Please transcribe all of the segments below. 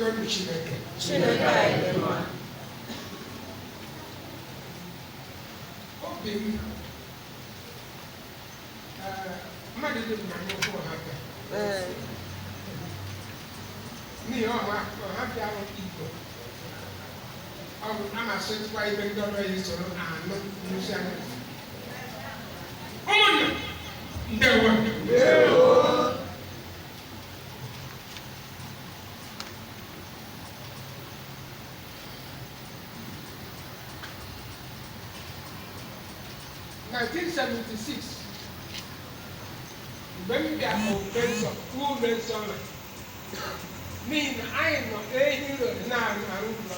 Tonu Chineke. Chineke anyị dị mma. Obi m, mmadụ dị m na nnukwu Ọhafịa. N'ihi Ọhafịa ahụ Igbo. Ọ bụ a na-asụtụkwa ibe ndị ọrụ ya soro anụ n'usi anya. Ụmụnna, ndewo. 1976 mgbe m bịa ofufe nsọ, ụlọ nsọ na n'ihi na anyị nọ ehi road na-arụ arụ ụlọ,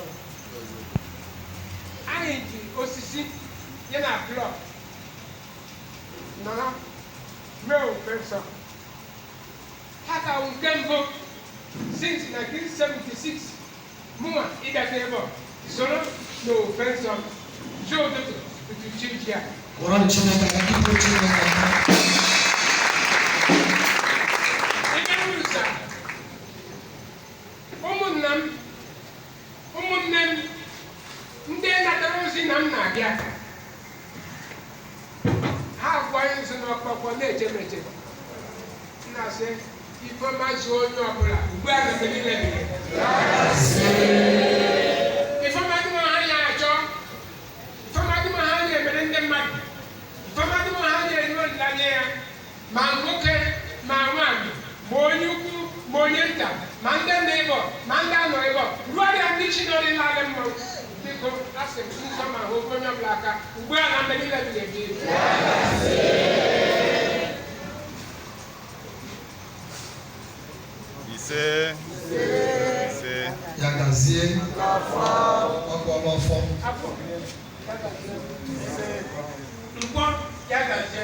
anyị ji osisi ya na block nọrọ mee ofufe nsọ. Ha ka wụ nke mbụ since 1976 mụnwa ịbịata ebe a soro n'ofufe nsọ chi ụtụtụ tutu chi ji a. Kụọrọ Chineke aka, biko, Chineke aka. Ebe m rụsa ụmụnna m, ụmụnne m ndị natara ozi na m na-abịa, ha gwa nso n'ọkpọkpọ na-eche m eche. M na-asị ifeọma zuo onye ọbụla ugbu a na mgbe niile ebighị ebi. Ifeọma dị ha na-achọ, ifeọma dị ha na-emere ndị mmadụ, ifeọma dị ha na-enye olileanya ya, ma nwoke ma nwaanyị, ma onye ukwu ma onye nta, ma ndị nọ ịbọ ma ndị anọ ịbọ, ruo ya ndị chinọrịla alị mmanwụ. Biko, asị m nsọ ma hụ onye ọbụla aka ugbu a na mgbe niile ebighị ebi. Ise, ise. Ya gazie. Ọ gụọla ọfọ. Afọ nkwọ ya gazie.